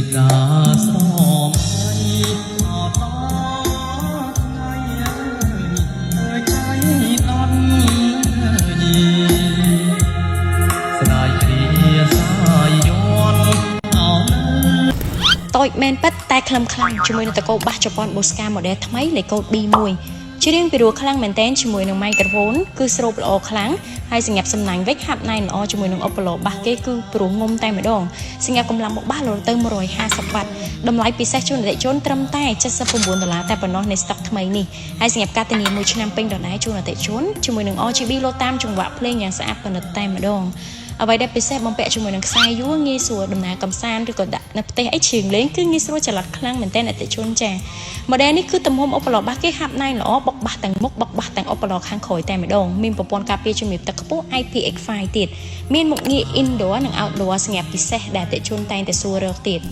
ក្តាស្រមៃអត់ដល់ថ្ងៃអើយអើយចៃដនយីស្ដាយគ្រាសាយយន់អោនៅ តូចមែនពិតតែខ្លឹមខ្លាំងជាមួយនឹងតកោបាសជប៉ុន Bosca model ថ្មីលេខកូដ B1 ច្រៀងពីរោះខ្លាំងមែនតែនជាមួយនឹង microphone គឺស្រូបល្អខ្លាំងហើយសម្រាប់សំណាញ់វិញហាប់ណែនល្អជាមួយនឹង Oppo បាសគេគឺព្រោះងុំតែម្ដងសម្រាប់កម្លាំងបុកបាសរហូតទៅ150វ៉ាត់តម្លៃពិសេសជូនអតិថិជនត្រឹមតែ79ដុល្លារតែប៉ុណ្ណោះនៃស្តុកថ្មីនេះហើយសម្រាប់ការធានាមួយឆ្នាំពេញដដែលជូនអតិថិជនជាមួយនឹង RGB លោតតាមចង្វាក់ភ្លេងយ៉ាងស្អាតពិនិត្យតែម្ដងអ្វីដែលពិសេសបំពាក់ជាមួយនឹងខ្សែយួរងាយស្រួលដំណើរកំសាន្តឬក៏ដាក់នៅផ្ទះអីច្រៀងលេងគឺងាយស្រួលចល័តខ្លាំងមែនទែនអតិថិជនចា model នេះគឺទំហំឧបលបាសគេហាប់ណែនល្អបុកបាសទាំងមុខបុកបាសទាំងឧបលខាងក្រោយតែម្ដងមានប្រព័ន្ធការពារជំរាបទឹកខ្ពស់ IPX5 ទៀតមានមុខងារ indoor និង outdoor សម្រាប់ពិសេសដែលអតិថិជនតែងតែសួររកទៀត។